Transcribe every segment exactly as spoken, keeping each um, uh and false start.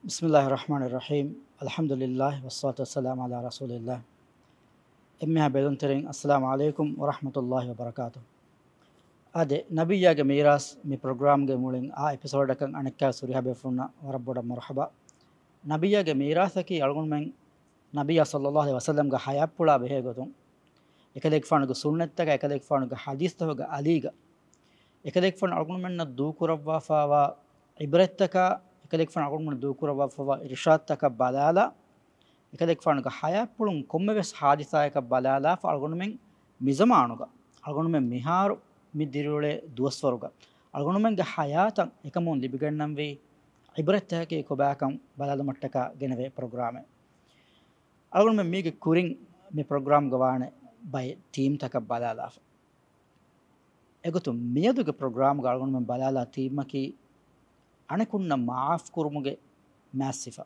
بسم الله الرحمن الرحيم. الحمد لله والصلاة والسلام على رسول الله. އެންމެހާ ބެލުންތެރިން، އައްސަލާމު ޢަލައިކުމް ވަރަޙްމަތުﷲި ވަބަރަކާތުހު. އާދެ، ނަބިއްޔާގެ މީރާސް މި ޕްރޮގްރާމްގެ މުޅިން އާ އެޕިސޯޑަކަށް އަނެއްކާ ހުރިހާ ބޭފުޅުންނަށް ވަރަށް ބޮޑަށް މަރުޙަބާ. ނަބިއްޔާގެ މީރާސަކީ އަޅުގަނޑުމެން ނަބިއްޔާ ޞައްލައްލާހު ޢަލައިހި ވަސައްލަމްގެ ޙަޔާތްޕުޅާ ބެހޭ ގޮތުން، އެކަލޭގެފާނުގެ ސުންނަތްތަކާ، އެކަލޭގެފާނުގެ ޙަދީޘްތަކުގެ އަލީގަ، އެކަލޭގެފާނު އަޅުގަނޑުމެންނަށް ދޫކުރައްވާފައިވާ ޢިބްރަތްތަކާ، އެކަލޭގެފާނު އަޅުގަނޑުމެންނަށް ދޫކުރައްވާފައިވާ އިރުޝާދުތަކަށް ބަލާލާ، އެކަލޭގެފާނުގެ ޙަޔާތްޕުޅުން ކޮންމެވެސް ޙާދިސާއަކަށް ބަލާލާފަ އަޅުގަނޑުމެން މިޒަމާނުގަ، އަޅުގަނޑުމެން މިހާރު މި ދިރިއުޅޭ ދުވަސްވަރުގަ، އަޅުގަނޑުމެންގެ ޙަޔާތަށް އެކަމުން ލިބިގަންނަންވީ ޢިބްރަތްތަކަކީ ކޮބާކަން ބަލާލުމަށްޓަކާ ގެނެވޭ ޕްރޮގްރާމެއް. އަޅުގަނޑުމެން މީގެ ކުރިން މި ޕްރޮގްރާމްގަ ވާނެ ބައެއް ތީމްތަކަށް ބަލާލާފަ. އެގޮތުން މިއަދުގެ ޕްރޮގްރާމްގަ އަޅުގަނޑުމެން ބަލާލާ ތީމަކީ އަނެކުންނަށް މަޢާފް ކުރުމުގެ މާތް ސިފަ.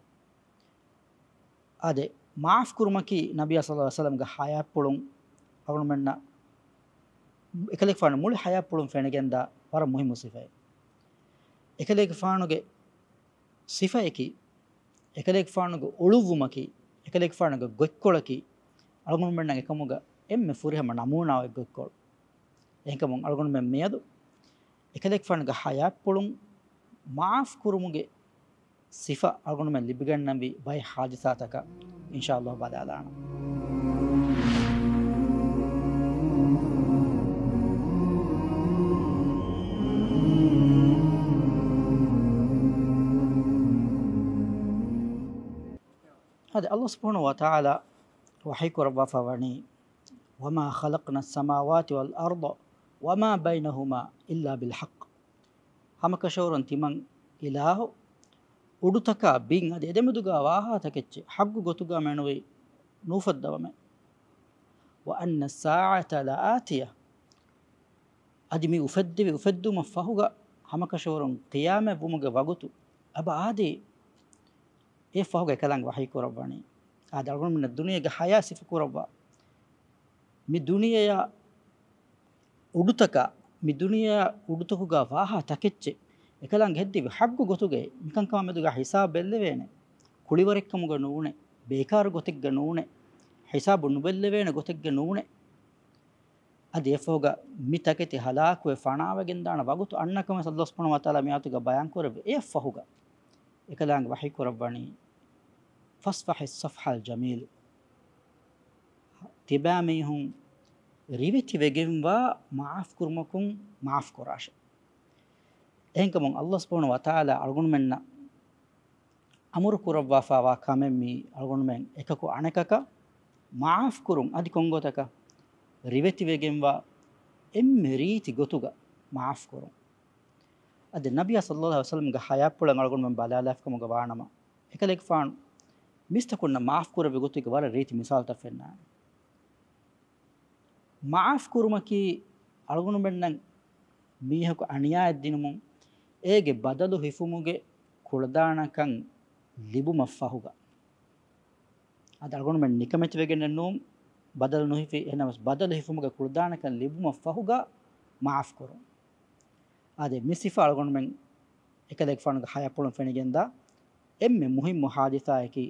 އާދެ، މަޢާފް ކުރުމަކީ ނަބިއްޔާ ޞައްލައްލާހު ޢަލައިހި ވަސައްލަމްގެ ޙަޔާތްޕުޅުން އަޅުގަނޑުމެންނަށް، އެކަލޭގެފާނު މުޅި ޙަޔާތްޕުޅުން ފެނިގެންދާ ވަރަށް މުހިއްމު ސިފައެއް. އެކަލޭގެފާނުގެ ސިފައަކީ، އެކަލޭގެފާނުގެ އުޅުއްވުމަކީ، އެކަލޭގެފާނުގެ ގޮތްކޮޅަކީ އަޅުގަނޑުމެންނަށް އެކަމުގަ އެންމެ ފުރިހަމަ ނަމޫނާ އޮތް ގޮތްކޮޅު. އެހެންކަމުން އަޅުގަނޑުމެން މިއަދު އެކަލޭގެފާނުގެ ޙަޔާތްޕުޅުން މަޢާފް ކުރުމުގެ ސިފަ އަޅުގަނޑުމެން ލިބިގަންނަންވީ ބައެއް ޙާދިސާތަކަށް އިންޝާﷲ ބަލާލާނަން. އާދެ، ﷲ ސުބްޙާނަހޫ ވަތަޢާލާ ވަޙީ ކުރައްވާފަ ވަނީ، وما خلقنا السماوات والأرض وما بينهما إلا بالحق. ހަމަކަށަވަރުން ތިމަން އިލާހު އުޑުތަކާ ބިން އަދި އެދެމެދުގާ ވާހާތަކެއްޗެއް ޙައްޤު ގޮތުގާ މެނުވީ ނޫފައްދަވަމޭ. وأن الساعة لآتية. އަދި މި އުފެއްދެވި އުފެއްދުމަށް ފަހުގަ ހަމަކަށަވަރުން ޤިޔާމަތް ވުމުގެ ވަގުތު އަބަ އާދީ. އެ ފަހުގަ އެކަލާނގެ ވަޙީ ކުރައްވަނީ. އާދެ، އަޅުގަނޑުމެންނަށް ދުނިޔޭގެ ޙަޔާތް ސިފަ ކުރައްވާ. މި ދުނިޔެއާ އުޑުތަކާ، މި ދުނިޔެއާ އުޑުތަކުގާ ވާހާ ތަކެއްޗެއް އެކަލާނގެ ހެއްދެވި ޙައްޤު ގޮތުގައި މިކަންކަމާ މެދުގާ ހިސާބު ބެއްލެވޭނެ. ކުޅިވަރެއްކަމުގަ ނޫނޭ، ބޭކާރު ގޮތެއްގަ ނޫނޭ، ހިސާބު ނުބެއްލެވޭނެ ގޮތެއްގަ ނޫނޭ. އަދި އެފަހުގަ މި ތަކެތި ހަލާކުވެ ފަނާވެގެންދާނެ ވަގުތު އަންނަކަމެސް ﷲ ސުބްޙާނަހޫ ވަތަޢާލާ މި އާޔަތުގަ ބަޔާންކުރެއްވި. އެއަށްފަހުގަ އެކަލާނގެ ވަޙީ ކުރައްވަނީ، فاصفح الصفح الجميل. ތިބާމީހުން ރިވެތިވެގެންވާ މަޢާފް ކުރުމަކުން މަޢާފް ކުރާށެ. އެހެންކަމުން ﷲ ސުބްޙާނަހޫ ވަތަޢާލާ އަޅުގަނޑުމެންނަށް އަމުރު ކުރައްވާފައިވާ ކަމެއް މީ އަޅުގަނޑުމެން އެކަކު އަނެކަކަށް މަޢާފް ކުރުން. އަދި ކޮންގޮތަކަށް؟ ރިވެތިވެގެންވާ އެންމެ ރީތި ގޮތުގަ މަޢާފް ކުރުން. އަދި ނަބިއްޔާ ޞައްލައްލާހު ޢަލައިހި ވަސައްލަމްގެ ޙަޔާތްޕުޅަށް އަޅުގަނޑުމެން ބަލާލާފިކަމުގަ ވާނަމަ، އެކަލޭގެފާނު މީސްތަކުންނަށް މަޢާފް ކުރެއްވި ގޮތުގެ ވަރަށް ރީތި މިސާލުތައް ފެންނާނެ. މަޢާފް ކުރުމަކީ އަޅުގަނޑުމެންނަށް މީހަކު އަނިޔާއެއް ދިނުމުން އޭގެ ބަދަލު ހިފުމުގެ ކުޅަދާނަކަން ލިބުމަށް ފަހުގަ. އަދި އަޅުގަނޑުމެން ނިކަމެތިވެގެންނެއް ނޫން، ބަދަލު ނުހިފި، އެހެންނަމަވެސް ބަދަލު ހިފުމުގެ ކުޅަދާނަކަން ލިބުމަށް ފަހުގަ މަޢާފް ކުރުން. އާދެ، މި ސިފަ އަޅުގަނޑުމެން އެކަލޭގެފާނުގެ ޙަޔާތްޕުޅުން ފެނިގެންދާ އެންމެ މުހިއްމު ޙާދިސާއަކީ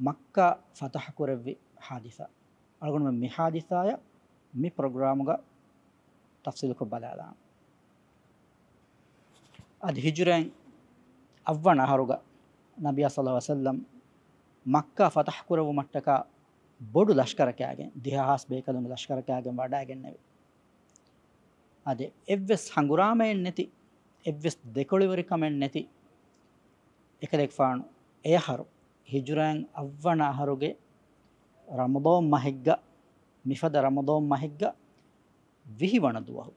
މައްކާ ފަތަޙަ ކުރެއްވި ޙާދިސާ. އަޅުގަނޑުމެން މި ޙާދިސާއަށް މި ޕްރޮގްރާމުގަ ތަފްޞީލުކޮށް ބަލާލާނަން. އަދި ހިޖުރައިން އަށްވަނަ އަހަރުގަ ނަބިއްޔާ ޞައްލައްލާހު ޢަލައިހި ވަސައްލަމް މައްކާ ފަތަޙަ ކުރެއްވުމަށްޓަކާ ބޮޑު ލަޝްކަރަކާގެން، ދިހަ ހާސް ބޭކަލުންގެ ލަޝްކަރަކާގެން ވަޑައިގެންނެވި. އާދެ، އެއްވެސް ހަނގުރާމައެއް ނެތި، އެއްވެސް ދެކޮޅިވެރިކަމެއް ނެތި، އެކަލޭގެފާނު އެ އަހަރު، ހިޖުރައިން އަށްވަނަ އަހަރުގެ ރަމަޟާން މަހެއްގަ، މިފަދަ ރަމަޟާން މަހެއްގަ ވިހި ވަނަ ދުވަހު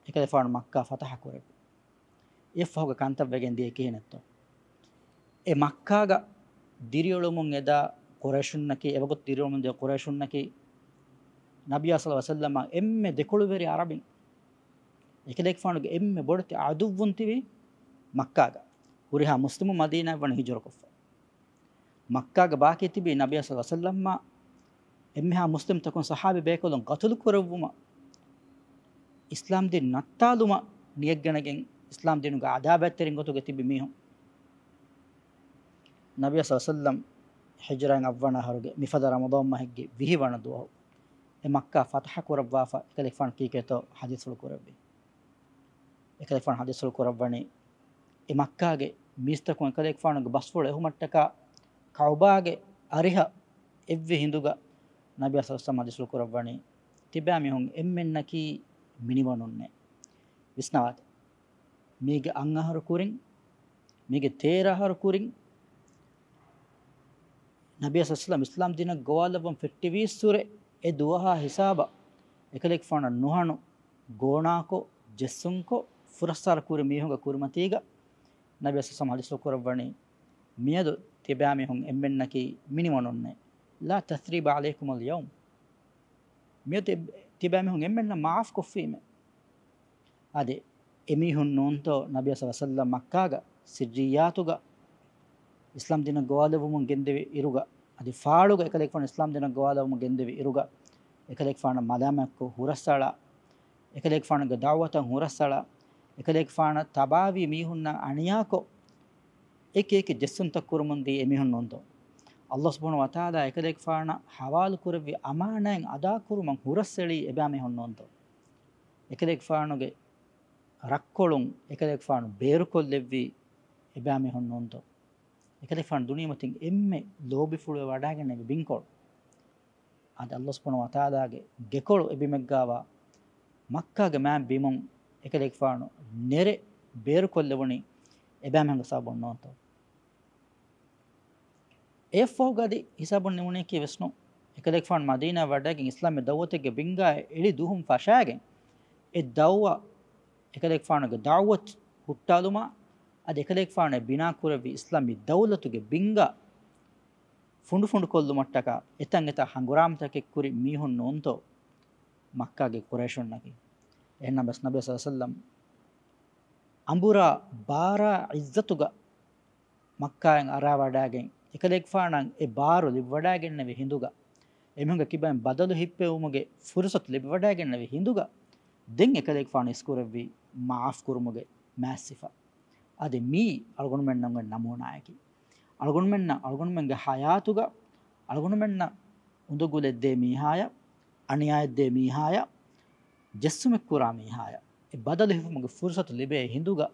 އެކަލޭފާނު މައްކާ ފަތަޙަ ކުރެއްވި. އެއަށްފަހުގަ ކަންތައް ވެގެން ދިޔަ ކިހިނެއްތޯ؟ އެ މައްކާގަ ދިރިއުޅުމުން އެދާ ޤުރައިޝުންނަކީ، އެވަގުތު ދިރިއުޅުމުން ދިޔަ ޤުރައިޝުންނަކީ، ނަބިއްޔާ ޞައްލައްލާހު ޢަލައިހި ވަސައްލަމާ އެންމެ ދެކޮޅުވެރި ޢަރަބިން. އެކަލޭގެފާނުގެ އެންމެ ބޮޑެތި ޢަދުއްވުން ތިބީ މައްކާގަ. ހުރިހާ މުސްލިމު މަދީނާއަށް ވަނީ ހިޖުރަކޮށްފަ. މައްކާގެ ބާކީ ތިބީ ނަބިއްޔާ ޞައްލައްލާހު ޢަލައިހި ވަސައްލަމްއާ އެންމެހާ މުސްލިމްތަކުން ޞަޙާބީ ބޭކަލުން ޤަތުލު ކުރެއްވުމަށް، އިސްލާމްދީން ނައްތާލުމަށް ނިޔަތްގަނެގެން، އިސްލާމްދީނުގެ އަދާބަތްތެރިން ގޮތުގަ ތިބި މީހުން. ނަބިޔާ ޞައްލަﷲު ޢަލައިހި ވަސައްލަމް ހިޖްރާއިން އަށްވަނަ އަހަރުގެ މިފަދަ ރަމަޟާން މަހެއްގެ ވިހި ވަނަ ދުވަހު އެ މައްކާ ފަތަޙަ ކުރައްވާފަ އެކަލޭގެފާނު ކީކޭތޯ ޙަދީޘްފުޅު ކުރެއްވި. އެކަލޭގެފާނު ޙަދީޘްފުޅު ކުރައްވަނީ، އެ މައްކާގެ މީސްތަކުން އެކަލޭގެފާނުގެ ބަސްފުޅު އެހުމަށްޓަކާ ކަޢުބާގެ އަރިހަށް އެއްވި ހިނދުގަ ނަބިޔާ ޞައްލަﷲު ޢަލައިހި ވަސައްލަމް ޙަދީޘްފުޅު ކުރައްވަނީ، ތިބާމީހުން އެންމެންނަކީ މިނިވަނުންނޭ. ވިސްނާވާތި. މީގެ އަށް އަހަރު ކުރިން، މީގެ ތޭރަ އަހަރު ކުރިން، ނަބިޔާ ޞައްލަﷲު ޢަލައިހި ވަސައްލަމް އިސްލާމް ދީނަށް ގޮވާލައްވަން ފެއްޓިވީއްސުރެ، އެ ދުވަހާ ހިސާބަށް އެކަލޭގެފާނަށް ނުހަނު ގޯނާކޮށް، ޖެއްސުންކޮށް، ފުރައްސާރަ ކުރި މީހުންގެ ކުރިމަތީގަ، ނަބިޔާ ޞައްލަﷲު ޢަލައިހި ވަސައްލަމް ޙަދީޘްފުޅު ކުރައްވަނީ، މިއަދު ތިބާމީހުން އެންމެންނަކީ މިނިވަނުންނޭ. لا تثريب عليكم اليوم. މިއަދު ތި-، ތިބާމީހުން އެންމެންނަށް މަޢާފް ކޮށްފީމޭ. އާދެ، އެމީހުން ނޫންތޯ ނަބިޔާ ޞައްލަﷲު ޢަލައިހި ވަސައްލަމް މައްކާގަ ސިއްރިއްޔާތުގަ އިސްލާމް ދީނަށް ގޮވާލެއްވުމުން ގެންދެވި އިރުގަ، އަދި ފާޅުގަ އެކަލޭގެފާނު އިސްލާމް ދީނަށް ގޮވާލެއްވުމުން ގެންދެވި އިރުގަ، އެކަލޭގެފާނަށް މަލާމާތްކޮށް ހުރަސްއަޅާ، އެކަލޭގެފާނުގެ ދަޢުވަތަށް ހުރަސްއަޅާ، އެކަލޭގެފާނަށް ތަބާވީ މީހުންނަށް އަނިޔާކޮށް، އެކި އެކި ޖެއްސުންތައް ކުރަމުން ދީ އެމީހުން ނޫންތޯ؟ ﷲ ސުބްޙާނަހޫ ވަތަޢާލާ އެކަލޭގެފާނަށް ޙަވާލު ކުރެއްވި އަމާނާތް އަދާކުރުމަށް ހުރަސްއެޅީ އެބައިމީހުން ނޫންތޯ؟ އެކަލޭގެފާނުގެ ރައްކޮޅުން އެކަލޭގެފާނު ބޭރުކޮށްލެއްވީ އެބައިމީހުން ނޫންތޯ؟ އެކަލޭގެފާނު ދުނިޔެމަތިން އެންމެ ލޯބިފުޅުވެ ވަޑައިގެންނެވި ބިންކޮޅު. އަދި ﷲ ސުބްޙާނަހޫ ވަތަޢާލާގެ ގެކޮޅު އެ ބިމެއްގާވާ މައްކާގެ މާތް ބިމުން އެކަލޭގެފާނު ނެރެ ބޭރުކޮށްލެވުނީ އެބައިމީހުންގެ ސަބަބުން ނޫންތޯ؟ އެއަށްފަހުގަ އަދި ހިސާބުން ނިމުނީކީ ވެސް ނޫން. އެކަލޭގެފާނު މަދީނާ ވަޑައިގެން އިސްލާމީ ދަޢުވަތެއްގެ ބިންގާ އެޅި ދުވަހުން ފަށާގެން، އެ ދަޢުވަ އެކަލޭގެފާނުގެ ދަޢުވަތު ހުއްޓާލުމާ، އަދި އެކަލޭގެފާނު ބިނާކުރެއްވި އިސްލާމީ ދައުލަތުގެ ބިންގާ ފުނޑުފުނޑުކޮށްލުމަށްޓަކާ އެތަން އެތާ ހަނގުރާމަތަކެއް ކުރި މީހުން ނޫންތޯ މައްކާގެ ޤުރައިޝުންނަކީ؟ އެހެންނަމަވެސް ނަބީ ޞައްލަﷲު ޢަލައިހި ވަސައްލަމް އަނބުރާ ބާރާ ޢިއްޒަތުގަ މައްކާއިން އަރާވަޑައިގެން، އެކަލޭގެފާނަށް އެ ބާރު ލިބިވަޑައިގެންނެވި ހިނދުގަ، އެމީހުންގެ ކިބައިން ބަދަލު ހިއްޕެވުމުގެ ފުރުޞަތު ލިބިވަޑައިގެންނެވި ހިނދުގަ، ދެން އެކަލޭގެފާނު އިސްކުރެއްވީ މަޢާފް ކުރުމުގެ މާތް ސިފަ. އަދި މީ އަޅުގަނޑުމެންނަށް އޮތް ނަމޫނާއަކީ. އަޅުގަނޑުމެންނަށް، އަޅުގަނޑުމެންގެ ޙަޔާތުގަ އަޅުގަނޑުމެންނަށް އުނދަގުލެއްދޭ މީހާޔަށް، އަނިޔާއެއްދޭ މީހާޔަށް، ޖެއްސުމެއްކުރާ މީހާޔަށް އެ ބަދަލު ހިފުމުގެ ފުރުޞަތު ލިބޭ ހިނދުގަ،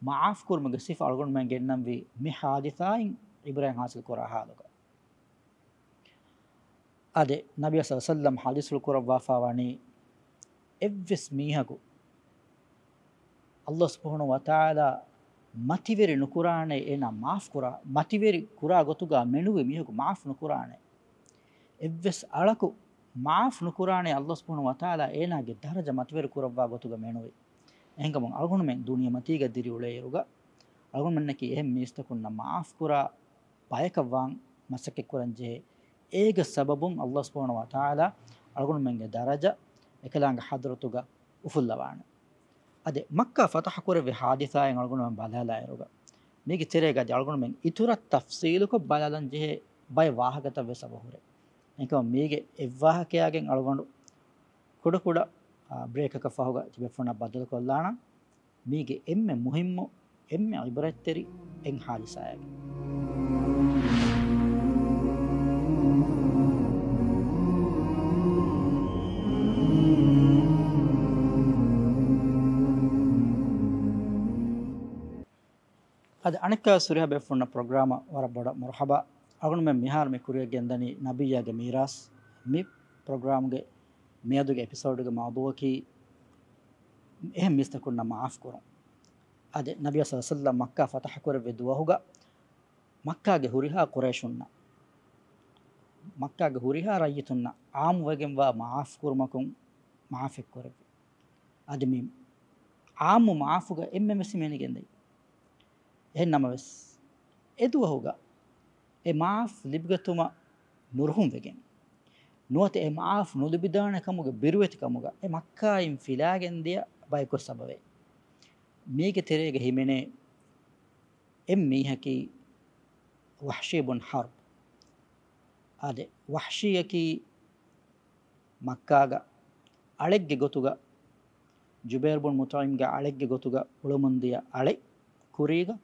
މަޢާފް ކުރުމުގެ ސިފަ އަޅުގަނޑުމެން ގެންނަންވީ މި ޙާދިސާއިން ޢިބްރަތް ޙާޞިލް ކުރާ ޙާލުގަ. އާދެ، ނަބިއްޔާ ޞައްލަﷲު ޢަލައިހި ވަސައްލަމަ ޙަދީޘްފުޅު ކުރައްވާފާވަނީ، އެއްވެސް މީހަކު ﷲ ސުބްޙާނަހޫ ވަތަޢާލާ މަތިވެރި ނުކުރާނެ އޭނާ މާފް ކުރާ، މަތިވެރި ކުރާ ގޮތުގަ މެނުވި މީހަކު މާފް ނުކުރާނެ. އެއްވެސް އަޅަކު މާފް ނުކުރާނެ ﷲ ސުބްޙާނަހޫ ވަތަޢާލާ އޭނާގެ ދަރަޖަ މަތިވެރި ކުރައްވާ ގޮތުގަ މެނުވި. އެހެންކަމުން އަޅުގަނޑުމެން ދުނިޔެމަތީގަ ދިރިއުޅޭއިރުގަ، އަޅުގަނޑުމެންނަކީ އެހެން މީސްތަކުންނަށް މާފް ކުރާ ބަޔަކަށް ވާން މަސައްކަތްކުރަން ޖެހޭ. އޭގެ ސަބަބުން ﷲ ސުބްޙާނަހޫ ވަތަޢާލާ އަޅުގަނޑުމެންގެ ދަރަޖަ އެކަލާނގެ ޙަޟްރަތުގަ އުފުއްލަވާނެ. އަދި މައްކާ ފަތަޙަ ކުރެއްވި ޙާދިސާއިން އަޅުގަނޑުމެން ބަލާލާއިރުގަ، މީގެ ތެރޭގަ އަދި އަޅުގަނޑުމެން އިތުރަށް ތަފްޞީލުކޮށް ބަލާލަން ޖެހޭ ބައެއް ވާހަކަތައް ވެސް އެބަހުރޭ. އެހެންކަމުން މީގެ އެއްވާހަކަޔާގެން އަޅުގަނޑު ކުޑަކުޑަ، އާ، ބްރޭކަކަށް ފަހުގަ ތިބޭފުޅުންނާ ބައްދަލުކޮށްލާނަން. މީގެ އެންމެ މުހިއްމު، އެންމެ ޢިބްރަތްތެރި އެއް ޙާދިސާއެއް. އަދި އަނެއްކާވެސް ހުރިހާ ބޭފުޅުންނަށް ޕްރޮގްރާމަށް ވަރަށް ބޮޑަށް މަރުޙަބާ. އަޅުގަނޑުމެން މިހާރު މި ކުރިއަށް ގެންދަނީ ނަބިއްޔާގެ މީރާސް. މި ޕްރޮގްރާމްގެ މިއަދުގެ އެޕިސޯޑުގެ މައުޟޫޢަކީ އެހެން މީސްތަކުންނަށް މަޢާފް ކުރުން. އަދި ނަބިއްޔާ ޞައްލަﷲު ޢަލައިހި ވަސައްލަމަ މައްކާ ފަތަޙަ ކުރެއްވި ދުވަހުގަ މައްކާގެ ހުރިހާ ޤުރައިޝުންނަށް، މައްކާގެ ހުރިހާ ރައްޔިތުންނަށް ޢާއްމުވެގެންވާ މަޢާފް ކުރުމަކުން މަޢާފެއް ކުރެއްވި. އަދި މި ޢާއްމު މަޢާފުގަ އެންމެންވެސް ހިމެނިގެންދައި. އެހެން ނަމަވެސް، އެ ދުވަހުގަ އެ މަޢާފް ލިބިގަތުމަށް ނުރުހުންވެގެން، ނުވަތަ އެ މަޢާފް ނުލިބިދާނެ ކަމުގެ ބިރުވެތި ކަމުގަ އެ މައްކާއިން ފިލާގެން ދިޔަ ބަޔަކު ސަބަބޭ. މީގެ ތެރޭގަ ހިމެނޭ އެއް މީހަކީ ވަޙްޝީ ބުން ޙަރްބް. އާދެ، ވަޙްޝީއަކީ މައްކާގަ އަޅެއްގެ ގޮތުގަ، ޖުބައިރު ބުން މުޠްޢިމްގެ އަޅެއްގެ ގޮތުގަ އުޅެމުންދިޔަ އަޅެއް ކުރީގަ،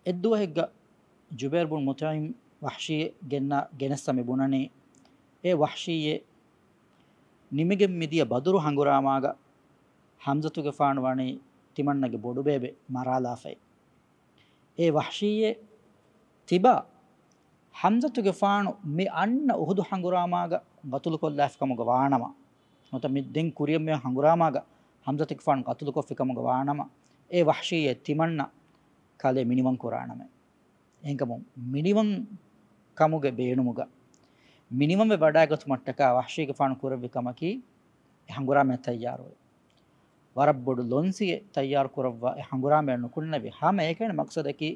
އެއްދުވަހެއްގަ ޖުބައިރު ބުން މުތްޢިމް ވަޙްޝީއެއް ގެންނަ، ގެނެއްސަ މި ބުނަނީ، އޭ ވަޙްޝީއޭ، ނިމިގެން މިދިޔަ ބަދުރު ހަނގުރާމާގަ ޙަމްޒަތުގެފާނު ވަނީ ތިމަންނަގެ ބޮޑުބޭބެ މަރާލާފައި. އޭ ވަޙްޝީއޭ، ތިބާ، ޙަމްޒަތުގެފާނު މި އަންނަ އުޙުދު ހަނގުރާމާގަ ގަތުލުކޮށްލާފި ކަމުގަ ވާނަމަ، ނުވަތަ މި ދެން ކުރިއަށް މި ހަނގުރާމާގަ ޙަމްޒަތުގެފާނު ގަތުލުކޮށްފި ކަމުގަ ވާނަމަ، އޭ ވަޙްޝީއޭ، ތިމަންނަ ކަލޭ މިނިވަން ކުރާނަމޭ. އެހެންކަމުން މިނިވަން ކަމުގެ ބޭނުމުގަ މިނިވަންވެ ވަޑައިގަތުމަށްޓަކާ ވަޙްޝީގެފާނު ކުރެއްވި ކަމަކީ، އެ ހަނގުރާމަޔަށް ތައްޔާރުވެ، ވަރަށް ބޮޑު ލޮންސިއެއް ތައްޔާރު ކުރައްވާ، އެ ހަނގުރާމަޔަށް ނުކުންނެވި ހަމައެކަނި މަޤްޞަދަކީ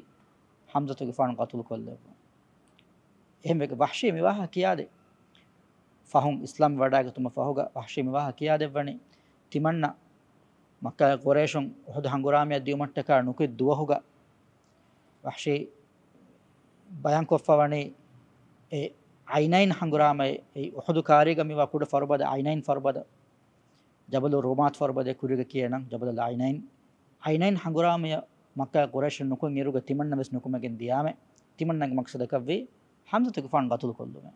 ޙަމްޒަތުގެފާނު ގަތުލުކޮށްލެއްވުން. އެހެންވެ ވަޙްޝީ މި ވާހަކަ ކިޔާދޭ. ފަހުން އިސްލާމް ވަޑައިގަތުމަށް ފަހުގަ ވަޙްޝީ މި ވާހަކަ ކިޔާދެއްވަނީ، ތިމަންނަ މައްކާގެ ޤުރައިޝުން އުޙުދު ހަނގުރާމަޔަށް ދިއުމަށްޓަކާ ނުކުތް ދުވަހުގަ ވަޙްޝީ ބަޔާންކޮށްފަވަނީ، އެ ޢައިނައިން ހަނގުރާމައެއް، އެ އުޙުދު ކާރީގަ މިވާ ކުޑަ ފަރުބަދަ، ޢައިނައިން ފަރުބަދަ، ޖަބަލު ރުމާތު ފަރުބަދައެއް ކުރީގަ ކިޔޭނަން، ޖަބަލުލް ޢައިނައިން. ޢައިނައިން ހަނގުރާމަޔަށް މައްކާ ޤުރައިޝުން ނުކުތް އިރުގަ ތިމަންނަ ވެސް ނުކުމެގެން ދިޔާމެ، ތިމަންނަގެ މަޤްޞަދަކަށްވީ ޙަމްޒަތުގެފާނު ގަތުލުކޮށްލުމެ.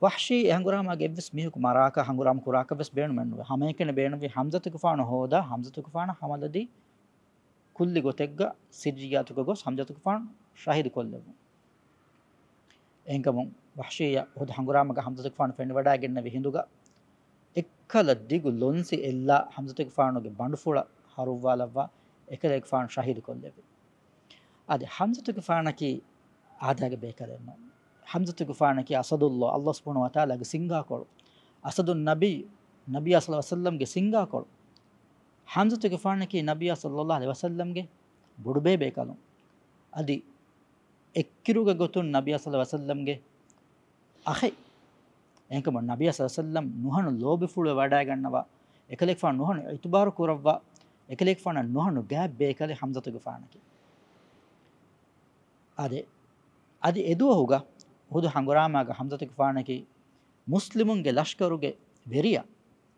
ވަޙްޝީ އެ ހަނގުރާމާގެ އެއްވެސް މީހަކު މަރާކަށް ހަނގުރާމަ ކުރާކަށް ވެސް ބޭނުމެއް ނުވޭ. ހަމައެކަނި ބޭނުންވީ ޙަމްޒަތުގެފާނު ހޯދާ، ޙަމްޒަތުގެފާނަށް ހަމަލަދީ ކުއްލި ގޮތެއްގަ ސިއްރިއްޔާތުގަ ގޮސް ޙަމްޒަތުގެފާނު ޝަހީދު ކޮށްލެއްވުން. އެހެންކަމުން ވަޙްޝީއަށް އުޙުދު ހަނގުރާމަގަ ޙަމްޒަތުގެފާނު ފެނިވަޑައިގެންނެވި ހިނދުގަ އެއްކަލަ ދިގު ލޮންސި އެއްލާ ޙަމްޒަތުގެފާނުގެ ބަނޑުފުޅަށް ހަރުއްވާލައްވާ އެކަލޭގެފާނު ޝަހީދު ކޮށްލެއްވި. އަދި ޙަމްޒަތުގެފާނަކީ އާދައިގެ ބޭކަލެއް ނޫން. ޙަމްޒަތުގެފާނަކީ އަސަދުﷲ، ﷲ ސުބްޙާނަހޫ ވަތަޢާލާގެ ސިންގާކޮޅު. އަސަދުއް ނަބިއްޔު، ނަބިއްޔާ ޞައްލަﷲު ޢަލައިހި ވަސައްލަމްގެ ސިންގާކޮޅު. ޙަމްޒަތުގެފާނަކީ ނަބިއްޔާ ޞައްލަﷲު ޢަލައިހި ވަސައްލަމްގެ ބޮޑުބޭބޭކަލުން. އަދި އެއްކިރުގެ ގޮތުން ނަބިއްޔާ ޞައްލަﷲު ޢަލައިހި ވަސައްލަމްގެ އަޚެއް. އެހެންކަމުން ނަބިއްޔާ ޞައްލަﷲު ޢަލައިހި ވަސައްލަމް ނުހަނު ލޯބިފުޅުވެ ވަޑައިގަންނަވާ، އެކަލޭގެފާނު ނުހަނު އިތުބާރު ކުރައްވާ، އެކަލޭގެފާނަށް ނުހަނު ގާތް ބޭކަލެއް ޙަމްޒަތުގެފާނަކީ. އާދެ، އަދި އެދުވަހުގަ އުޙުދު ހަނގުރާމާގަ ޙަމްޒަތުގެފާނަކީ މުސްލިމުންގެ ލަޝްކަރުގެ ވެރިޔާ،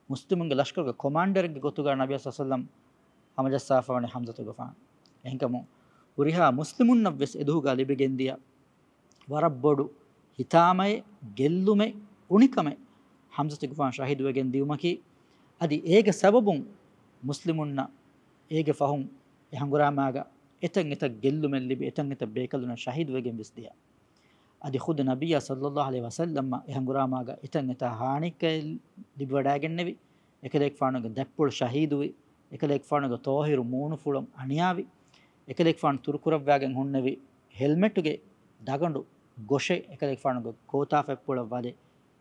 މުސްލިމުންގެ ލަޝްކަރުގެ ކޮމާންޑަރެއްގެ ގޮތުގަ ނަބިއްޔާ ޞައްލަﷲު ޢަލައިހި ވަސައްލަމް ހަމަޖައްސާފަވަނީ ޙަމްޒަތުގެފާނު. އެހެންކަމުން ހުރިހާ މުސްލިމުންނަށްވެސް އެދުވަހުގަ ލިބިގެންދިޔަ ވަރަށް ބޮޑު ހިތާމައެއް، ގެއްލުމެއް، އުނިކަމެއް ޙަމްޒަތުގެފާނު ޝަހީދުވެގެން ދިއުމަކީ، އަދި އޭގެ ސަބަބުން މުސްލިމުންނަށް އޭގެ ފަހުން އެ ހަނގުރާމާގަ އެތަން އެތައް ގެއްލުމެއް ލިބި، އެތަން އެތައް ބޭކަލުންނަށް ޝަހީދުވެގެން ވެސް ދިޔަ. އަދި ޚުދު ނަބިއްޔާ ޞައްލަﷲު ޢަލައިހި ވަސައްލަމަށް އެ ހަނގުރާމާގަ އެތަން އެތާ ހާނިއްކައެއް ލިބިވަޑައިގެންނެވި. އެކަލޭގެފާނުގެ ދަތްޕުޅު ޝަހީދުވި. އެކަލޭގެފާނުގެ ޠާހިރު މޫނުފުޅު އަނިޔާވި. އެކަލޭގެފާނު ތުރުކުރައްވާގެން ހުންނެވި ހެލްމެޓުގެ ދަގަނޑު ގޮށެއް އެކަލޭގެފާނުގެ ކޯތާފަތްޕުޅަށް ވަދެ،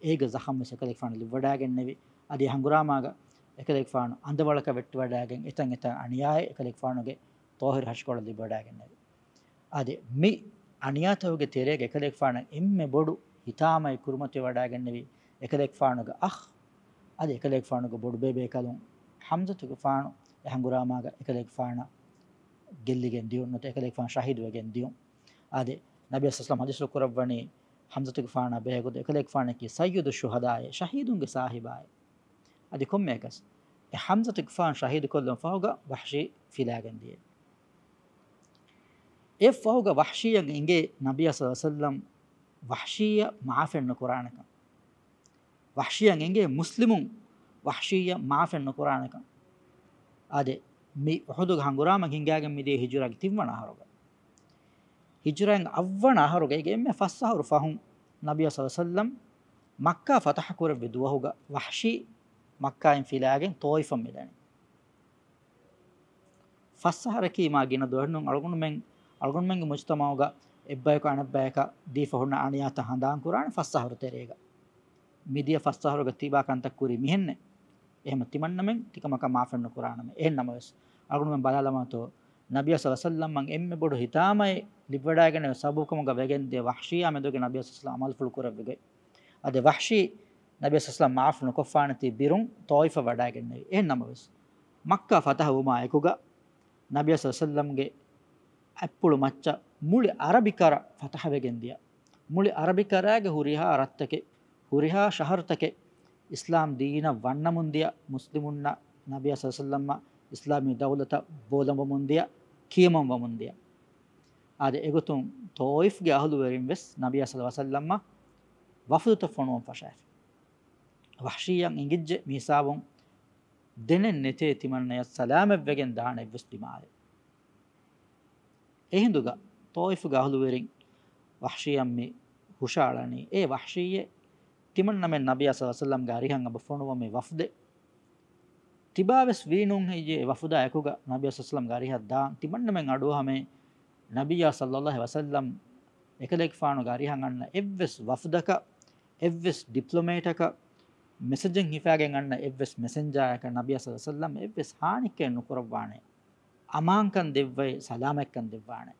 އޭގެ ޒަޚަމްވެސް އެކަލޭގެފާނު ލިބިވަޑައިގެންނެވި. އަދި އެ ހަނގުރާމާގަ އެކަލޭގެފާނު އަނދަވަޅަކަށް ވެއްޓިވަޑައިގެން އެތަން އެތާ އަނިޔާއެއް އެކަލޭގެފާނުގެ ޠާހިރު ހަށިކޮޅަށް ލިބިވަޑައިގެންނެވި. އަދި މި އަނިޔާތަކުގެ ތެރޭގަ އެކަލޭގެފާނަށް އެންމެ ބޮޑު ހިތާމައެއް ކުރިމަތިވެވަޑައިގެންނެވި އެކަލޭގެފާނުގެ އަޚް، އަދި އެކަލޭގެފާނުގެ ބޮޑުބޭބޭކަލުން ޙަމްޒަތުގެފާނު އެ ހަނގުރާމާގަ އެކަލޭގެފާނަށް ގެއްލިގެން ދިޔުން، ނުވަތަ އެކަލޭގެފާނު ޝަހީދުވެގެން ދިޔުން. އާދެ، ނަބިއްޔާ ޞައްލަﷲު ޢަލައިހި ވަސައްލަމް ޙަދީޘްފުޅު ކުރައްވަނީ ޙަމްޒަތުގެފާނާ ބެހޭގޮތުން އެކަލޭގެފާނަކީ ސައްޔިދުއް ޝުހަދާއޭ، ޝަހީދުންގެ ސާހިބާއޭ. އަދި ކޮންމެއަކަސް އެ ޙަމްޒަތުގެފާނު ޝަހީދުކޮށްލުމަށް ފަހުގަ ވަޙްޝީ ފިލާގެން ދިޔަ. އެ ފަހުގަ ވަޙްޝީއަށް އެނގޭ ނަބިއްޔާ ޞައްލަﷲު ޢަލައިހި ވަސައްލަމް ވަޙްޝީއަށް މަޢާފެއް ނުކުރާނެކަން. ވަޙްޝީއަށް އެނގޭ މުސްލިމުން ވަޙްޝީއަށް މަޢާފެއް ނުކުރާނެކަން. އާދެ، މި އުޙުދުގެ ހަނގުރާމަ ހިނގާގެން މިދިޔަ ހިޖުރާގެ ތިންވަނަ އަހަރުގަ. ހިޖުރާގެ އަށްވަނަ އަހަރުގަ އޭގެ އެންމެ ފަސް އަހަރު ފަހުން ނަބިއްޔާ ޞައްލަﷲު ޢަލައިހި ވަސައްލަމް މައްކާ ފަތަޙަ ކުރެއްވި ދުވަހުގަ ވަޙްޝީ މައްކާއިން ފިލާގެން ޠާއިފަށް މިދަނީ. ފަސް އަހަރަކީ މާ ގިނަ ދުވަހެއް ނޫން. އަޅުގަނޑުމެން، އަޅުގަނޑުމެންގެ މުޖުތަމަޢުގަ އެއްބަޔަކު އަނެއްބަޔަކަށް ދީފަ ހުންނަ އަނިޔާތައް ހަނދާން ކުރާނެ ފަސް އަހަރު ތެރޭގަ. މިދިޔަ ފަސް އަހަރުގަ ތިބާ ކަންތައް ކުރީ މިހެންނޭ. އެހެން ތިމަންނަމެން ތިކަމަކަށް މާފެއް ނުކުރާނަމޭ. އެހެން ނަމަވެސް، އަޅުގަނޑުމެން ބަލާލަމާތޯ، ނަބިއްޔާ ޞައްލަﷲު ޢަލައިހި ވަސައްލަމަށް އެންމެ ބޮޑު ހިތާމައެއް ލިބިވަޑައިގެންނެވި ސަބަބުކަމުގަ ވެގެންދިޔަ ވަޙްޝީއާ މެދުގެ ނަބިއްޔާ ޞައްލަﷲު ޢަލައިހި ވަސައްލަމް ޢަމަލުފުޅު ކުރެއްވި ގޮތް. އަދި ވަޙްޝީ ނަބިއްޔާ ޞައްލަﷲު ޢަލައިހި ވަސައްލަމް މަޢާފު ނުކޮށްފާނެތީ ބިރުން ޠާއިފަށް ވަޑައިގެންނެވި. އެހެން ނަމަވެސް، މައްކާ ފަތަޙަ ވުމާ އެކުގަ ނަބިއްޔާ ޞައްލަﷲު ޢަލައިހި ވަސައްލަމްގެ އަތްޕުޅު މައްޗަށް މުޅި ޢަރަބި ކަރަ ފަތަޙަވެގެން ދިޔަ. މުޅި ޢަރަބި ކަރާގެ ހުރިހާ ރަށްތަކެއް، ހުރިހާ ޝަހަރުތަކެއް އިސްލާމް ދީނަށް ވަންނަމުން ދިޔަ، މުސްލިމުންނަށް ނަބިއްޔާ ޞައްލަﷲު ޢަލައިހި ވަސައްލަމް އިސްލާމީ ދައުލަތަށް ބޯލަނބަމުން ދިޔަ، ކިޔަމަންވަމުން ދިޔަ. އާދެ، އެގޮތުން ތޯއިފްގެ އަހުލުވެރިން ވެސް ނަބިއްޔާ ޞައްލަﷲު ޢަލައިހި ވަސައްލަމަށް ވަފުދުތައް ފޮނުވަން ފަށާފި. ވަޙްޝީއަށް އިނގިއްޖެ މިހިސާބުން ދެނެއް ނެތޭ ތިމަންނަޔަށް ސަލާމަތްވެގެން ދާނެ އެއްވެސް ބިމާއެއް. އެހިނދުގަ ތޯއިފުގެ އަހުލުވެރިން ވަޙްޝީއަށް މި ހުށައަޅަނީ، އޭ ވަޙްޝީއޭ، ތިމަންނަމެން ނަބިއްޔާ ޞައްލަﷲު ޢަލައިހި ވަސައްލަމްގެ އަރިހަށް އެބަ ފޮނުވަމޭ ވަފްދެއް. ތިބާވެސް ވީނޫން ހެއްޔޭ އެ ވަފުދާ އެކުގަ ނަބިއްޔާ ޞައްލަﷲު ޢަލައިހި ވަސައްލަމްގެ އަރިހަށް ދާން؟ ތިމަންނަމެން އަޑުއަހަމޭ، ނަބިއްޔާ ޞައްލަﷲު ޢަލައިހި ވަސައްލަމް އެކަލޭގެފާނުގެ އަރިހަށް އަންނަ އެއްވެސް ވަފްދަކަށް، އެއްވެސް ޑިޕްލޮމޭޓަކަށް، މެސެޖެއް ހިފާގެން އަންނަ އެއްވެސް މެސެންޖާއަކަށް ނަބިއްޔާ ޞައްލަﷲު ޢަލައިހި ވަސައްލަމް އެއްވެސް ހާނިއްކައެއް ނުކުރައްވާނެ. އަމާންކަން ދެއްވައި، ސަލާމަތްކަން ދެއްވާނެ.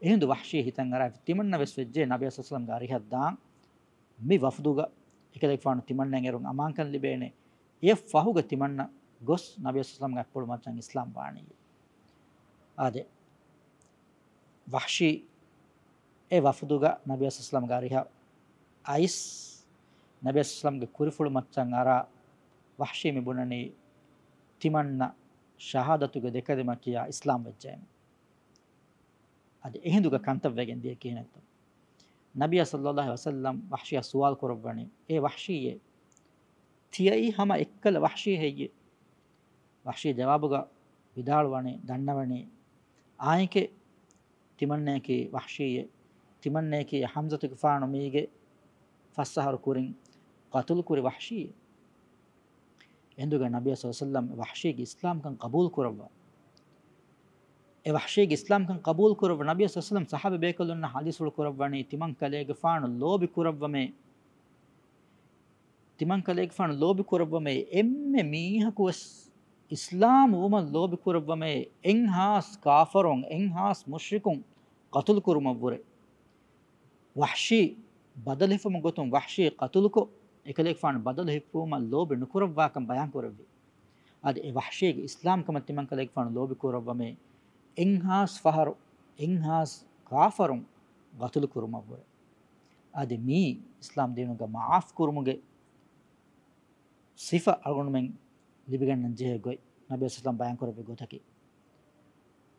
އެހިނދު ވަޙްޝީ ހިތަށް އަރާފި، ތިމަންނަ ވެސް ވެއްޖެ ނަބިއްޔާ ޞައްލަﷲު ޢަލައިހި ވަސައްލަމްގެ އަރިހަށް ދާން މި ވަފްދުގަ އެކަލޭގެފާނު ތިމަންނައަށް އެރުން އަމާންކަން ލިބޭނެ. އެއަށް ފަހުގަ ތިމަންނަ ގޮސް ނަބިއްޔާ ޞައްލަﷲު ޢަލައިހި ވަސައްލަމްގެ އަތްޕުޅު މައްޗަށް އިސްލާމް ވާނީ. އާދެ، ވަޙްޝީ އެ ވަފްދުގަ ނަބިއްޔާ ޞައްލަﷲު ޢަލައިހި ވަސައްލަމްގެ އަރިހަށް އައިސް، ނަބިއްޔާ ޞައްލަﷲު ޢަލައިހި ވަސައްލަމްގެ ކުރިފުޅު މައްޗަށް އަރާ، ވަޙްޝީ މި ބުނަނީ ތިމަންނަ ޝަހާދަތުގެ ދެކަލިމަ ކިޔާ އިސްލާމް ވެއްޖެއެވެ. އަދި އެހިނދުގަ ކަންތައް ވެގެން ދިޔަ ކިހިނެއްތޯ؟ ނަބިއްޔާ ޞައްލަﷲު ޢަލައިހި ވަސައްލަމް ވަޙްޝީއަށް ސުވާލު ކުރައްވަނީ، އޭ ވަޙްޝީއޭ، ތިޔައީ ހަމަ އެއްކަލަ ވަޙްޝީ ހެއްޔޭ؟ ވަޙްޝީ ޖަވާބުގަ ވިދާޅުވަނީ، ދަންނަވަނީ، އާނއެކޭ، ތިމަންނަޔަކީ ވަޙްޝީއޭ، ތިމަންނަޔަކީ ޙަމްޒަތުގެފާނު މީގެ ފަސް އަހަރު ކުރިން ޤަތުލު ކުރި ވަޙްޝީއޭ. އެހިނދުގަ ނަބިއްޔާ ޞައްލަﷲު ޢަލައިހި ވަސައްލަމް ވަޙްޝީގެ އިސްލާމްކަން ޤަބޫލު ކުރައްވާ. އެ ވަޙްޝީގެ އިސްލާމްކަން ޤަބޫލު ކުރައްވާ ނަބިއްޔާ ޞައްލަﷲު ޢަލައިހި ވަސައްލަމް ޞަޙާބީ ބޭކަލުންނަށް ޙަދީޘްފުޅު ކުރައްވަނީ، ތިމަން ކަލޭގެފާނު ލޯބި ކުރައްވަމޭ، ތިމަން ކަލޭގެފާނު ލޯބި ކުރައްވަމޭ، އެންމެ މީހަކު ވެސް އިސްލާމް ވުމަށް ލޯބި ކުރައްވަމޭ، އެއްހާސް ކާފަރުން، އެއްހާސް މުޝްރިކުން ޤަތުލު ކުރުމަށްވުރެ. ވަޙްޝީ ބަދަލު ހިފުމުގެ ގޮތުން ވަޙްޝީ ޤަތުލުކޮށް، އެކަލޭގެފާނު ބަދަލު ހިއްޕުވުމަށް ލޯބި ނުކުރައްވާކަން ބަޔާން ކުރެއްވި. އަދި އެ ވަޙްޝީގެ އިސްލާމްކަމަށް ތިމަން ކަލޭގެފާނު ލޯބި ކުރައްވަމޭ، އެއްހާސް ފަހަރު، އެއްހާސް ކާފަރުން ޤަތުލު ކުރުމަށްވުރެ. އަދި މީ އިސްލާމް ދީނުގަ މަޢާފް ކުރުމުގެ ސިފަ އަޅުގަނޑުމެން ލިބިގަންނަން ޖެހޭ ގޮތް، ނަބީ ސަލަމް ބަޔާންކުރެއްވި ގޮތަކީ.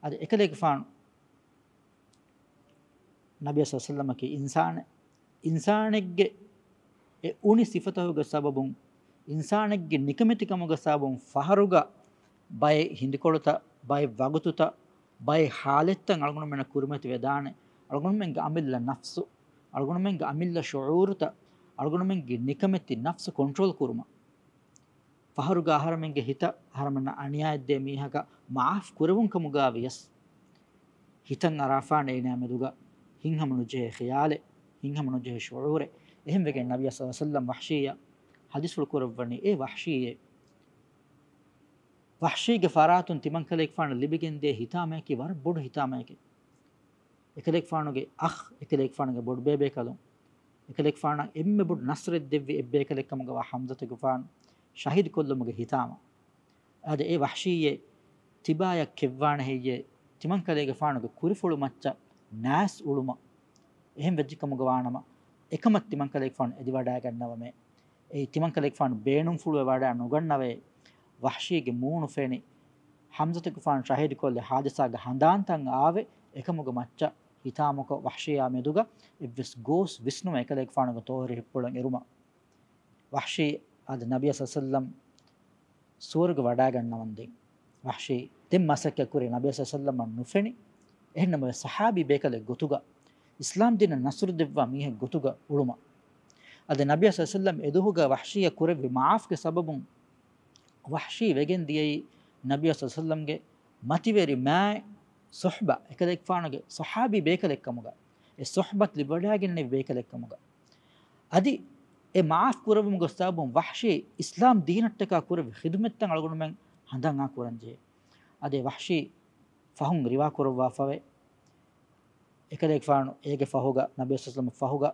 އަދި އެކަލޭގެފާނު، ނަބީ ސަލަމަކީ އިންސާނެއް. އިންސާނެއްގެ އެ އުނި ސިފަތަކުގެ ސަބަބުން، އިންސާނެއްގެ ނިކަމެތިކަމުގެ ސަބަބުން ފަހަރުގަ ބައެއް ހިނދިކޮޅުތައް، ބައެއް ވަގުތުތައް، ބައެއް ޙާލަތްތައް އަޅުގަނޑުމެންނަށް ކުރިމަތިވެދާނެ. އަޅުގަނޑުމެންގެ އަމިއްލަ ނަފްސު، އަޅުގަނޑުމެންގެ އަމިއްލަ ޝުޢޫރުތައް، އަޅުގަނޑުމެންގެ ނިކަމެތި ނަފްސު ކޮންޓްރޯލް ކުރުމަށް. ފަހަރުގަ އަހަރެމެންގެ ހިތަށް އަހަރެމެންނަށް އަނިޔާއެއްދޭ މީހަކަށް މަޢާފް ކުރެވުން ކަމުގަ ވިޔަސް، ހިތަށް އަރާފާނެ އޭނާ މެދުގަ ހިތްހަމަ ނުޖެހޭ ޚިޔާލެއް، ހިތްހަމަ ނުޖެހޭ ޝުޢޫރެއް. އެހެންވެގެން ނަބިއްޔާ ޞައްލަﷲު ޢަލައިހި ވަސައްލަމް ވަޙްޝީއަށް ޙަދީޘްފުޅު ކުރައްވަނީ، އޭ ވަޙްޝީއޭ، ވަޙްޝީގެ ފަރާތުން ތިމަންކަލޭގެފާނަށް ލިބިގެންދިޔަ ހިތާމައަކީ ވަރަށް ބޮޑު ހިތާމައެކޭ. އެކަލޭގެފާނުގެ އަޚް، އެކަލޭގެފާނުގެ ބޮޑުބޭބޭކަލުން، އެކަލޭގެފާނަށް އެންމެ ބޮޑު ނަޞްރެއް ދެއްވި އެއްބޭކަލެއްކަމުގަވާ ޙަމްޒަތުގެފާނު ޝަހީދުކޮށްލުމުގެ ހިތާމަ. އާދެ، އޭ ވަޙްޝީއޭ، ތިބާޔަށް ކެއްވާނެ ހެއްޔޭ، ތިމަންކަލޭގެފާނުގެ ކުރިފުޅު މައްޗަށް ނާސް އުޅުމަށް؟ އެހެން ވެއްޖެކަމުގަ ވާނަމަ، އެކަމަށް ތިމަންކަލޭގެފާނު އެދިވަޑައިގަންނަވަމޭ. އެއީ ތިމަންކަލޭގެފާނު ބޭނުންފުޅުވެވަޑައި ނުގަންނަވައޭ. ވަޙްޝީގެ މޫނު ފެނި، ޙަމްޒަތުގެފާނު ޝަހީދުކޮށްލި ޙާދިސާގެ ހަނދާންތައް އާވެ، އެކަމުގެ މައްޗަށް ހިތާމަކޮށް، ވަޙްޝީއާ މެދުގަ އެއްވެސް ގޯސް ވިސްނުމެއް އެކަލޭގެފާނުގެ ތޯއިރު ހިއްޕުޅަން އެރުމަށް. ވަޙްޝީ އަދި ނަބިއްޔާ ޞައްލަﷲު ޢަލައިހި ވަސައްލަމް ސުވަރުގެ ވަޑައިގަންނަވަންދެން. ވަޙްޝީ ދެން މަސައްކަތް ކުރި ނަބިއްޔާ ޞައްލަﷲު ޢަލައިހި ވަސައްލަމަށް ނުފެނި. އެހެންނަމަވެސް ޞަޙާބީ ބޭކަލެއް ގޮތުގަ، އިސްލާމް ދީނަށް ނަޞްރު ދެއްވާ މީހެއް ގޮތުގަ އުޅުމަށް. އަދި ނަބިއްޔާ ޞައްލަﷲު ޢަލައިހި ވަސައްލަމް އެދުވަހުގަ ވަޙްޝީއަށް ކުރެއްވި މަޢާފްގެ ސަބަބުން ވަޙްޝީ ވެގެން ދިޔައީ ނަބިއްޔާ ޞައްލަﷲު ޢަލައިހި ވަސައްލަމްގެ މަތިވެރި މާތް ޞުޙްބަ، އެކަލޭގެފާނުގެ ޞަޙާބީ ބޭކަލެއްކަމުގަ، އެ ޞުޙްބަތް ލިބިވަޑައިގެންނެވި ބޭކަލެއްކަމުގަ. އަދި އެ މަޢާފް ކުރެއްވުމުގެ ސަބަބުން ވަޙްޝީ އިސްލާމް ދީނަށްޓަކާ ކުރެއްވި ޚިދުމަތްތައް އަޅުގަނޑުމެން ހަނދާން ކުރަންޖެހޭ. އަދި ވަޙްޝީ ފަހުން ރިވާ ކުރައްވާފަވޭ. އެކަލޭގެފާނު އޭގެ ފަހުގަ، ނަބީ ޞައްލަﷲު ޢަލައިހި ވަސައްލަމަ ފަހުގަ،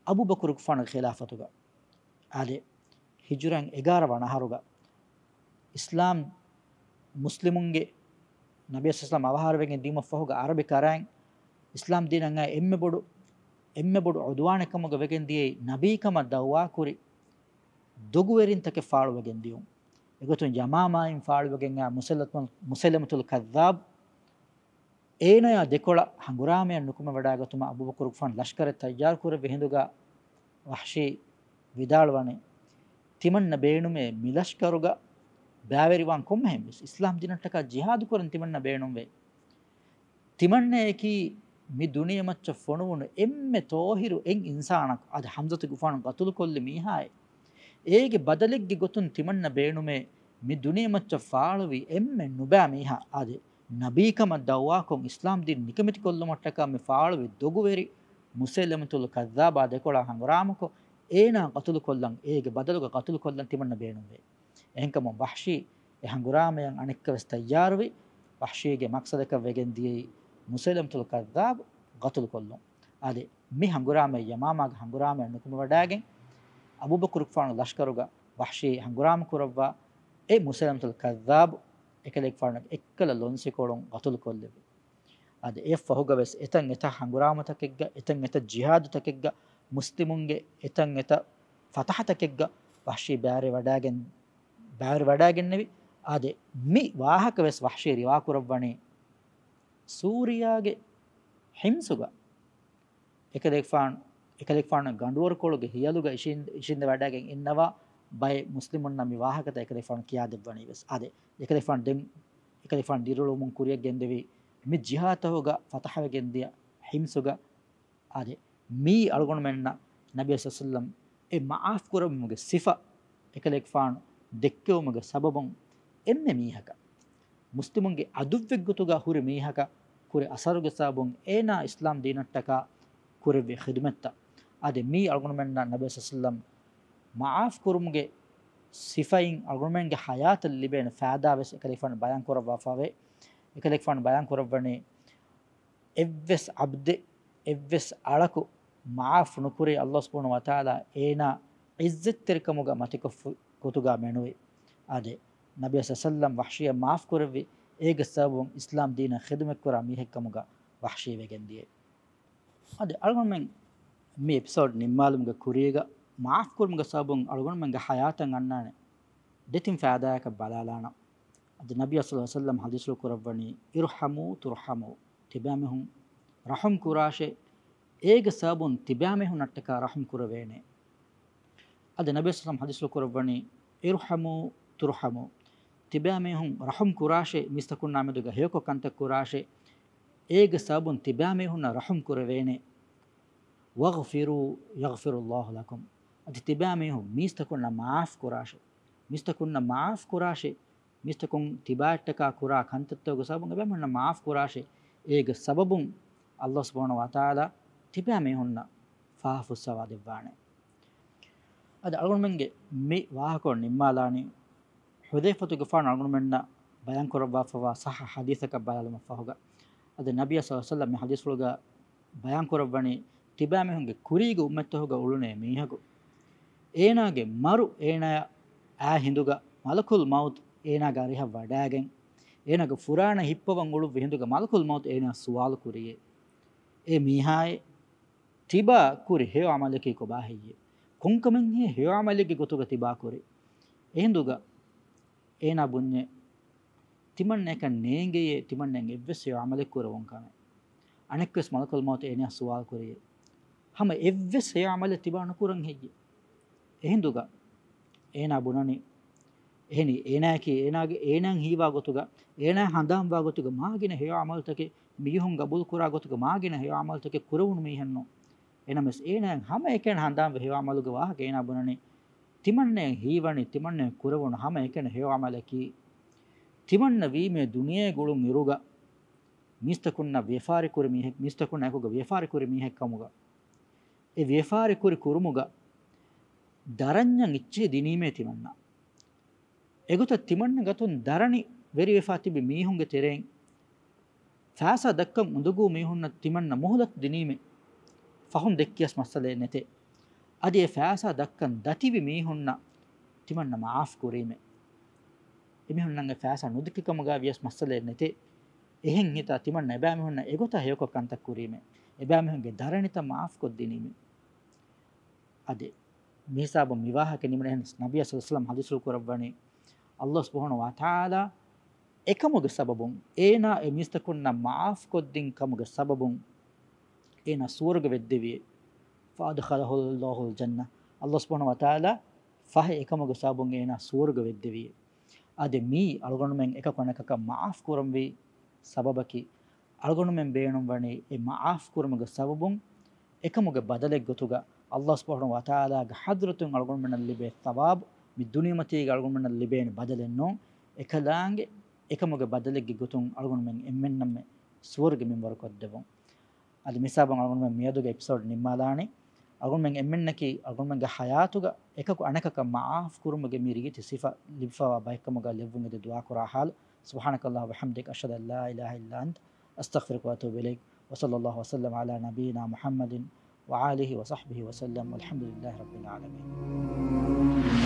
އަބޫބަކުރުގެފާނުގެ ޚިލާފަތުގަ، އާދެ، ހިޖުރައިން އެގާރަ ވަނަ އަހަރުގަ، އިސްލާމް މުސްލިމުންގެ ނަބީ ޞައްލަﷲު ޢަލައިހި ވަސައްލަމަ އަވަހާރަވެގެން ދިޔުމަށްފަހުގަ، ޢަރަބި ކަރައިން އިސްލާމް ދީނަށް އައި އެންމެ ބޮޑު، އެންމެ ބޮޑު ޢުދުވާނެއް ކަމުގަ ވެގެން ދިޔައީ، ނަބީ ކަމަށް ދަޢުވާ ކުރި ދޮގުވެރިންތަކެއް ފާޅުވެގެން ދިޔުން. އެގޮތުން ޔަމާމާއިން ފާޅުވެގެން އައި މުސައްލަމަތުލް، މުސައްލަމަތުލް ކައްޛާބު، އޭނާޔާ ދެކޮޅަށް ހަނގުރާމައެއް ނުކުމެވަޑައިގަތުމަށް އަބޫބަކުރުގެފާނު ލަޝްކަރެއް ތައްޔާރު ކުރެއްވި ހިނދުގަ ވަހްޝީ ވިދާޅުވަނީ، ތިމަންނަ ބޭނުމޭ މި ލަޝްކަރުގަ ބައިވެރިވާން ކޮންމެހެން ވެސް އިސްލާމް ދީނަށްޓަކާ ޖިހާދު ކުރަން ތިމަންނަ ބޭނުންވޭ. ތިމަންނައަކީ މި ދުނިޔެމައްޗަށް ފޮނުވުނު އެންމެ ތޯހިރު އެއް އިންސާނަކު. އަދި ހަމްޒަތުގެފާނު ގަތުލުކޮށްލި މީހާއެއް. އޭގެ ބަދަލެއްގެ ގޮތުން ތިމަންނަ ބޭނުމޭ މި ދުނިޔެމައްޗަށް ފާޅުވި އެންމެ ނުބައި މީހާ. އަދި ނަބީކަމަށް ދައުވާކޮށް އިސްލާމް ދީން ނިކަމެތިކޮށްލުމަށްޓަކާ މި ފާޅުވި ދޮގުވެރި މުސައިލަމަތުލް ކައްޒާބާ ދެކޮޅާ ހަނގުރާމަކޮށް، އޭނާ ގަތުލުކޮށްލަން، އޭގެ ބަދަލުގަ ގަތުލުކޮށްލަން ތިމަންނަ ބޭނުންވޭ. އެހެންކަމުން ވަހްޝީ އެ ހަނގުރާމަޔަށް އަނެއްކަވެސް ތައްޔާރުވި. ވަހްޝީގެ މަޤްޞަދަކަށް ވެގެން ދިޔައީ މުސައިލަމަތުލް ކައްޒާބު ގަތުލުކޮށްލުން. އާދެ، މި ހަނގުރާމަ ޔަމާމާގެ ހަނގުރާމައަށް ނުކުމެވަޑައިގެން، އަބޫބަކުރުގެފާނު ލަޝްކަރުގަ ވަހްޝީ ހަނގުރާމަ ކުރައްވާ އެ މުސައިލަމަތުލް ކައްޒާބު އެކަލޭގެފާނުގެ އެއްކަލަ ލޮންސިކޮޅުން ގަތުލުކޮށްލެއްވި. އަދި އެއަށްފަހުގަވެސް އެތަން އެތައް ހަނގުރާމަތަކެއްގަ، އެތަން އެތައް ޖިހާދުތަކެއްގަ، މުސްލިމުންގެ އެތަން އެތައް ފަތަޙަތަކެއްގަ ވަހްޝީ ބައިވެރިވަޑައިގެން، ބައިވެރިވަޑައިގެންނެވި. އާދެ، މި ވާހަކަވެސް ވަހްޝީ ރިވާކުރައްވަނީ ސޫރިޔާގެ ޙިމްޞުގަ އެކަލޭގެފާނު، އެކަލޭގެފާނު ގަނޑުވަރުކޮޅުގެ ހިޔަލުގަ އިށީން-، އިށީނދެވަޑައިގެން އިންނަވާ ބައެއް މުސްލިމުންނަށް މި ވާހަކަތައް އެކަލޭގެފާނު ކިޔާދެއްވަނީވެސް. އާދެ، އެކަލޭގެފާނު ދެން އެކަލޭގެފާނު ދިރިއުޅުމުން ކުރިޔަށް ގެންދެވީ މި ޖިހާދުތަކުގަ ފަތަޙަވެގެންދިޔަ ޙިމްޞުގަ. އާދެ، މިއީ އަޅުގަނޑުމެންނަށް ނަބީ ޞައްލަﷲު ޢަލައިހި ވަސައްލަމް އެ މަޢާފް ކުރެއްވުމުގެ ސިފަ އެކަލޭގެފާނު ދެއްކެވުމުގެ ސަބަބުން އެންމެ މީހަކަށް، މުސްލިމުންގެ ޢަދުއްވެއްގޮތުގަ ހުރި މީހަކަށް ކުރި އަސަރުގެ ސަބަބުން އޭނާ އިސްލާމް ދީނަށްޓަކާ ކުރެއްވި ޚިދުމަތްތައް. އަދި މިއީ އަޅުގަނޑުމެންނަށް ނަބީ ޞައްލަﷲު ޢަލައިހި ވަސައްލަމް މަޢާފް ކުރުމުގެ ސިފައިން އަޅުގަނޑުމެންގެ ޙަޔާތަށް ލިބޭނެ ފައިދާވެސް އެކަލޭގެފާނު ބަޔާން ކުރައްވާފަވޭ. އެކަލޭގެފާނު ބަޔާން ކުރައްވަނީ، އެއްވެސް ޢަބްދެއް، އެއްވެސް އަޅަކު މަޢާފް ނުކުރީ، ﷲ ސުބްޙާނަހޫ ވަތަޢާލާ އޭނާ ޢިއްޒަތްތެރިކަމުގަ މަތިކޮށްފި ގޮތުގަ މެނުވީ. އާދެ، ނަބީ ޞައްލަﷲު ޢަލައިހި ވަސައްލަމް ވަޙްޝީއަށް މަޢާފް ކުރެއްވި، އޭގެ ސަބަބުން އިސްލާމް ދީނަށް ޚިދުމަތްކުރާ މީހެއްކަމުގަ ވަޙްޝީ ވެގެންދިޔަ. އަދި އަޅުގަނޑުމެން މި އެޕިސޯޑް ނިންމާލުމުގެ ކުރީގަ މަޢާފް ކުރުމުގެ ސަބަބުން އަޅުގަނޑުމެންގެ ޙަޔާތަށް އަންނާނެ ދެތިން ފައިދާއަކަށް ބަލާލާނަން. އަދި ނަބީ ޞައްލަﷲު ޢަލައިހި ވަސައްލަމް ޙަދީޘްފުޅު ކުރައްވަނީ، ارحموا ترحموا، ތިބާމީހުން ރަޙުމް ކުރާށޭ، އޭގެ ސަބަބުން ތިބާމީހުންނަށްޓަކާ ރަޙުމް ކުރެވޭނެ. އަދި ނަބީ ޞައްލަﷲު ޢަލައިހި ވަސައްލަމް ޙަދީޘްފުޅު ކުރައްވަނީ، ارحموا ترحموا، ތިބާމީހުން ރަޙުމް ކުރާށޭ، މީސްތަކުންނާ މެދުގަ ހެޔޮކޮށް ކަންތައް ކުރާށޭ، އޭގެ ސަބަބުން ތިބާމީހުންނަށް ރަޙުމް ކުރެވޭނެ. واغفروا يغفر الله لكم، އަދި ތިބާމީހުން މީސްތަކުންނަށް މަޢާފް ކުރާށޭ، މީސްތަކުންނަށް މަޢާފް ކުރާށޭ، މީސްތަކުން ތިބާއަށްޓަކާ ކުރާ ކަންތައްތަކުގެ ސަބަބުން އެބައިމީހުންނަށް މަޢާފް ކުރާށޭ، އޭގެ ސަބަބުން ﷲ ސުބްޙާނަހޫ ވަތަޢާލާ ތިބާމީހުންނަށް ފާފަ ފުއްސަވާ ދެއްވާނެ. އަދި އަޅުގަނޑުމެންގެ މި ވާހަކަ ނިންމާލާނީ، ޙުޛައިފަތުގެފާނު އަޅުގަނޑުމެންނަށް ބަޔާން ކުރައްވާފައިވާ ޞައްޙަ ޙަދީޘަކަށް ބަލާލުމަށްފަހުގަ، އަދި ނަބީ ޞައްލަﷲު ޢަލައިހި ވަސައްލަމް މި ޙަދީޘްފުޅުގަ ބަޔާން ކުރައްވަނީ، ތިބާމީހުންގެ ކުރީގެ އުއްމަތްތަކުގަ އުޅުނޭ މީހަކު، އޭނާގެ މަރު އޭނާއަށް އާ ހިނދުގަ މަލަކުލް މައުތު އޭނާގެ އަރިހަށް ވަޑައިގެން، އޭނާގެ ފުރާނަ ހިއްޕަވަން އުޅުއްވި ހިނދުގަ މަލަކުލް މައުތު އޭނާއަށް ސުވާލު ކުރިޔޭ، އޭ މީހާއޭ، ތިބާ ކުރި ހެޔޮ ޢަމަލަކީ ކޮބާ ހެއްޔޭ؟ ކޮންކަމެއްހޭ ހެޔޮ ޢަމަލެއްގެ ގޮތުގަ ތިބާ ކުރި؟ އެހިނދުގަ އޭނާ ބުންޏޭ، ތިމަންނައަކަށް ނޭނގެޔޭ ތިމަންނައަށް އެއްވެސް ހެޔޮ ޢަމަލެއް ކުރެވުން ކަމެއް. އަނެއްވެސް މަލަކުލް މައުތު އޭނާއަށް ސުވާލު ކުރިޔޭ، ހަމަ އެއްވެސް ހެޔޮ ޢަމަލެއް ތިބާ ނުކުރަން ހެއްޔޭ؟ އެހިނދުގަ އޭނާ ބުނަނީ، އެހެނީ އޭނާއަކީ އޭނާގެ، އޭނާއަށް ހީވާ ގޮތުގަ، އޭނާއަށް ހަނދާންވާ ގޮތުގަ މާގިނަ ހެޔޮ ޢަމަލުތަކެއް، މީހުން ގަބޫލުކުރާ ގޮތުގަ މާގިނަ ހެޔޮ ޢަމަލުތަކެއް ކުރެވުނު މީހެއްނު. އެނަމަވެސް އޭނާއަށް ހަމައެކަނި ހަނދާންވި ހެޔޮ ޢަމަލުގެ ވާހަކަ އޭނާ ބުނަނީ، ތިމަންނައަށް ހީވަނީ ތިމަންނައަށް ކުރެވުނު ހަމައެކަނި ހެޔޮ ޢަމަލަކީ، ތިމަންނަ ވީމޭ ދުނިޔޭގެ އުޅުން އިރުގަ މީސްތަކުންނަށް ވިޔަފާރި ކުރި މީހެއް، މީސްތަކުންނާ އެކުގަ ވިޔަފާރި ކުރި މީހެއް ކަމުގަ، އެ ވިޔަފާރި ކުރި ކުރުމުގަ ދަރަންޏަށް އެއްޗެހި ދިނީމޭ ތިމަންނަ. އެގޮތަށް ތިމަންނަ ގަތުން ދަރަނި ވެރިވެފާ ތިބި މީހުންގެ ތެރެއިން ފައިސާ ދައްކަން އުނދަގޫ މީހުންނަށް ތިމަންނަ މުހުލަތު ދިނީމޭ. ފަހުން ދެއްކިޔަސް މައްސަލައެއް ނެތޭ. އަދި އެ ފައިސާ ދައްކަން ދަތިވި މީހުންނަށް ތިމަންނަ މަޢާފް ކުރީމޭ. އެމީހުންނަށް އެ ފައިސާ ނުދެއްކި ކަމުގަ ވިޔަސް މައްސަލައެއް ނެތޭ. އެހެން ހިތާ ތިމަންނަ އެބައިމީހުންނަށް އެގޮތަށް ހެޔޮކޮށް ކަންތައް ކުރީމޭ. އެބައިމީހުންގެ ދަރަނިތައް މަޢާފްކޮށްދިނީމޭ. އަދި މިހިސާބުން މިވާހަކަ ނިމުނެހެން ނަބީ ޞައްލަﷲު ޢަލައިހި ވަސައްލަމް ޙަދީޘްފުޅު ކުރައްވަނީ، ﷲ ސުބްޙާނަހޫ ވަތަޢާލާ އެކަމުގެ ސަބަބުން، އޭނާ އެ މީސްތަކުންނަށް މަޢާފް ކޮށްދިން ކަމުގެ ސަބަބުން އޭނާ ސުވަރުގެ ވެއްދެވި. فأدخله الله الجنة. ﷲ ސުބްޙާނަހޫ ވަތަޢާލާ ފަހެ އެކަމުގެ ސަބަބުން އޭނާ ސުވަރުގެ ވެއްދެވި. އަދި މީ އަޅުގަނޑުމެން އެކަކު އަނެކަކަށް މަޢާފް ކުރަންވީ ސަބަބަކީ، އަޅުގަނޑުމެން ބޭނުންވަނީ އެ މަޢާފް ކުރުމުގެ ސަބަބުން އެކަމުގެ ބަދަލެއްގޮތުގަ ﷲ ސުބްޙާނަހޫ ވަތަޢާލާގެ ޙަޟްރަތުން އަޅުގަނޑުމެންނަށް ލިބޭ ޘަވާބު، މި ދުނިޔެމަތީގަ އަޅުގަނޑުމެންނަށް ލިބޭނެ ބަދަލެއް ނޫން. އެކަލާނގެ އެކަމުގެ ބަދަލެއްގެ ގޮތުން އަޅުގަނޑުމެން އެންމެންނަށްމެ ސުވަރުގެ މިންވަރު ކޮށްދެވުން. އަދި މިސާބަށް އަޅުގަނޑުމެން މިއަދުގެ އެޕިސޯޑް ނިންމާލާނީ. އަޅުގަނޑުމެން އެންމެންނަކީ އަޅުގަނޑުމެންގެ ޙަޔާތުގަ އެކަކު އަނެކަކަށް މަޢާފް ކުރުމުގެ މި ރީތި ސިފަ ލިބިފަވާ ބައެއްކަމުގަ ލެއްވުން އެދި ދުޢާކުރާ ޙާލު. سبحانك اللهم وبحمدك، أشهد أن لا إله إلا أنت، أستغفرك وأتوب إليك. وصلى الله وسلم على نبينا محمد وآله وصحبه وسلم، والحمد لله رب العالمين.